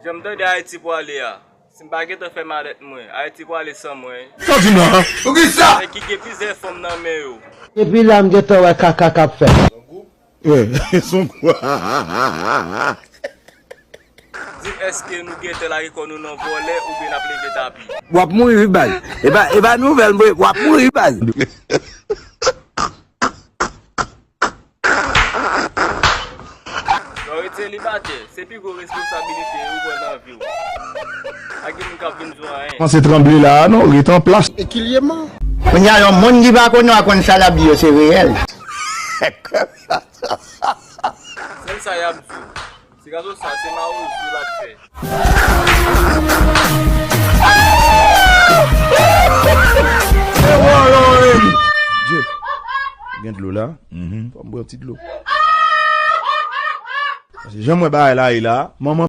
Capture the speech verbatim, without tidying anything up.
Jan m tande Ayiti pwale a, si m pa gentan fè malèt mwen, Ayiti pwale san mwen. Sa w di m la? Poukisa? Nèg ki gen plizyè fanm nan men yo. Depi la m gentan wè kaka k ap fèt. Son gwa. Di m èske nou gentan lage kò nou nan vòlè oubyen n ap leve tapi? W ap mouri wi baz. E pa, e pa nouvèl m voye, w ap mouri wi baz. Lè w ret selibatè, se pi gwo responsabilite ou pran nan vi w. Pa gen moun k ap vin di w anyen. Kòmanse tranble la a non, ret an plas. Kounye a yon moun ki pa konnen w a konn sa l ap di yo se reyèl. Sèl sa y ap di w, se gason sa se mawozo l ap fè. Dye, gen dlo la. Fò m bwè yon ti dlo. Paske jan m wè bagay la ye la, manman